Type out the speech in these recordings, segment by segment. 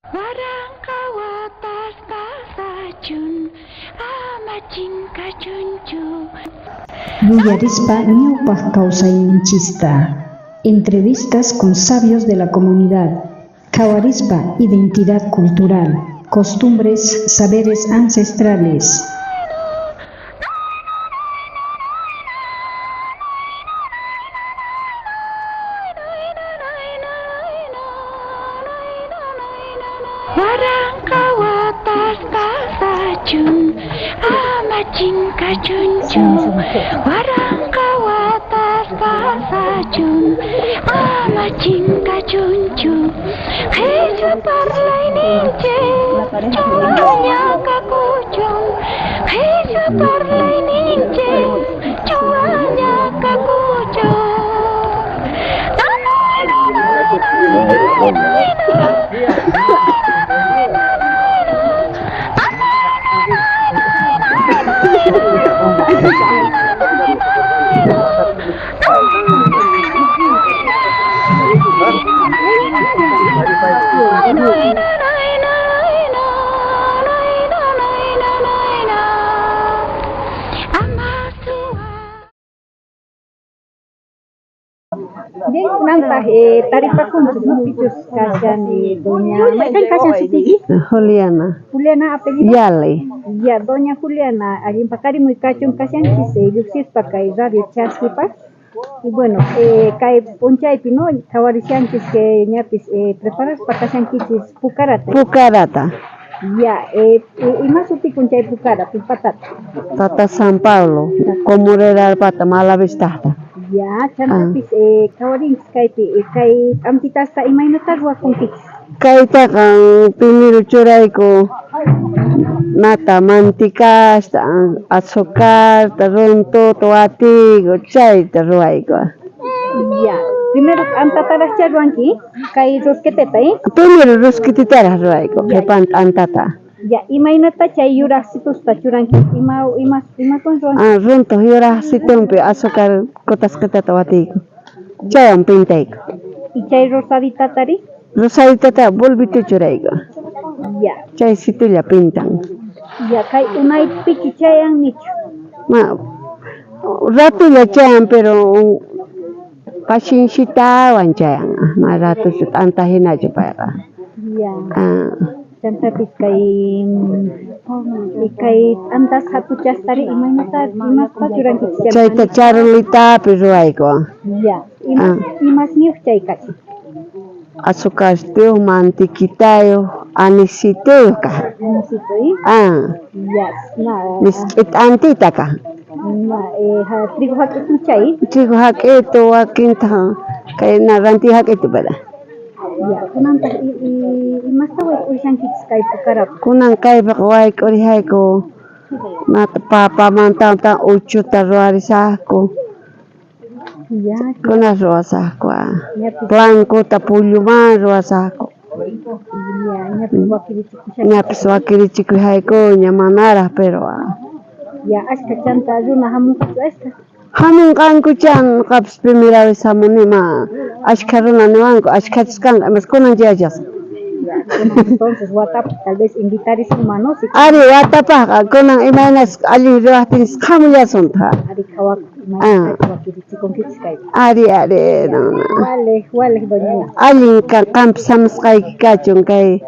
Waranqa watas pasachun, ama chinkachunchu. Yuyarispa ñawpaq kawsayninchista. Entrevistas con sabios de la comunidad. Qhawarispa identidad cultural, costumbres, saberes ancestrales. Waranqa watas pasachun, ama chinkachunchu. Waranqa watas pasachun, ama chinkachunchu. Qhechua parlayninchej chuwaña kakuchun. Qhechua parlayninchej chuwaña kakuchun. Bien, kunantaj taripakunchis, no? Pichus kashan doña, mayqen kashan sutiyki? Juliana. Juliana apellido? Yali. Ya, doña Juliana, allin paqarimuy kachun kashanchis lluqsispa kay radio chaskipaq. Y bueno, kay p'unchaypi, no, qhawarishanchis que ñapis preparaspa kashankichis pukarata. Pukarata. Ya, ima sutikun chay pukara, pipatata? Tata San Pablo, Comurerarpata, Malavistaqta. Ya, chantapis qhawarinchis kaypi, kay t'antitasta imaynata ruwakunkichis? Kaytaqa primero churayku nata manticasta, azucarta, runtuta, watiyku, chayta ruwayku. Ya, primero t'antataraqchá ruwanki, kay rosqueteta, eh? Primero rosquetetaraq ruwayku, qhipan t'antata. Ya, imaynata chay yuraqsitusta churanki? Ima, ima, imakun ruwanki? Ah, runtuq yuraqsitunpi azúcar kutasqitata watiyku. Chaywan pintayku. Y chay rosaditatari? Rosaditata bulbito churayku. Ya. Chay situlla pintan. Ya, kay unaypichu chayan nichu? Ma, ratulla chayan, pero pacienciatawan chayan. Ma ratuchu t'anta hinachu payqa. Ya. Ah. Chantapis kay kay t'antas hatuchastari imaynata imaspa churankichis? Chayta charolitapi ruwayku. Ya. Imas, imasniyuq chay kashan? Azucartiyuq, mantequitayuq, anisituyuq kaq. Anisito, eh? Ah. Ya, na. Misk'i t'antita kaq. Na, trigo hak'itu chay? Trigo hak'itu, wakintaq kay na ranti hak'itu, ¿verdad? Ya, kunantaq imasta wayk'urishankichis kay pukarapi? Kunan kaypiqa wayk'urishayku nata papamanta uchuta ruwarisaqku. Ya, Kuna ruwasaqku, ñapis blancuta pulluman ruwasaqku. Ya, ñapis wakirichikushanki. Ñapis wakirichikushaykuña manaraq, pero Ya, ashka chanta runa hamunqachu ashka? Hamunqankuchá, ñuqapis primera vez hamuni, ma ashkha runa niwanku, ashkhachus kanqa, imas kunan yachasaq. Ya, kunan entonces watapaq tal vez invitarisunman, no? Si Ari, watapaqqa kunan imaynas allin ruwaqtinchis hamullasuntaq. Ari, qhawakuq imaynatachus wakirichikunkichis kaypi. Ari, ari, no, no. Waliq, waliq, doña. Allin qampis hamusqayki kachun kay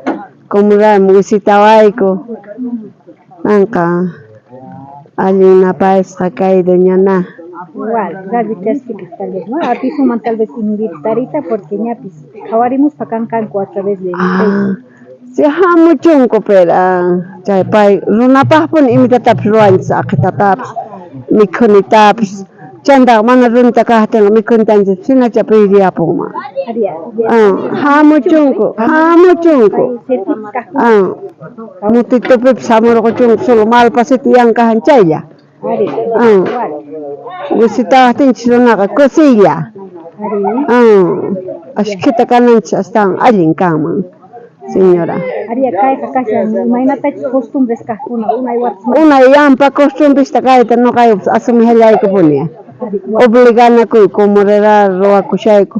comunidadman visitawayku. Qanqa allin napayasqa kay doña na. Wal, radio chaskipaq tal vez, no? Atisunman tal vez invitarita porque ñapis qhawarimuspa kanqanku a través de Ah, si hamuchunku, pero chay pay runapaqpuni imitatapis ruwanchis, aqhitatapis, mikhunitapis. Chantaqa mana runita kaqtinqa mikhunitanchis hinacha pediyapunman. Ari, Ah, hamuchunku, hamuchunku. Ah, mutitupipis hamurquchunku, solo malpasito yankajan chaylla. Ari, Ah. wal. Visitawaqtinchis runaqa kusiylla. Ari. Ah, ashkhita kananchis astawan allin kanman, señora. Ari, kayqa kashan imaynatachus costumbres kaqkuna unay watas. Unay yampa costumbresta kayta ñuqaykupas asumihallaykupuni. Ari, wal. Obliganakuy comorera ruwakushayku.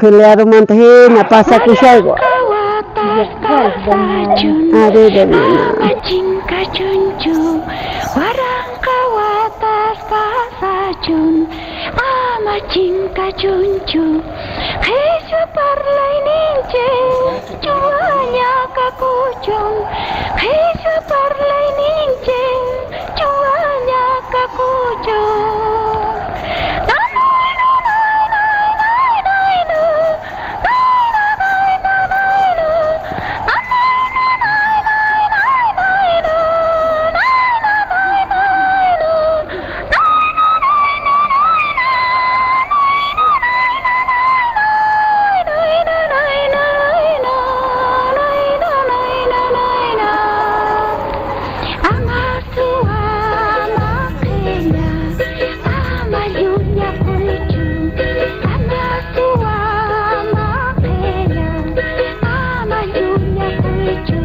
Pelearumanta hina pasakushayku. Wal, Pasachun Ari, hermana. ama chinkachunchu waranqa watas pasachun ama chinkachunchu qhishwa parlayninchik chuwaña kakuchun qhishwa parlayninchik chuwaña kakuchun. Ama suwa, ama qella, ama llullakuychu. Ama suwa, ama qella, ama llullakuychu.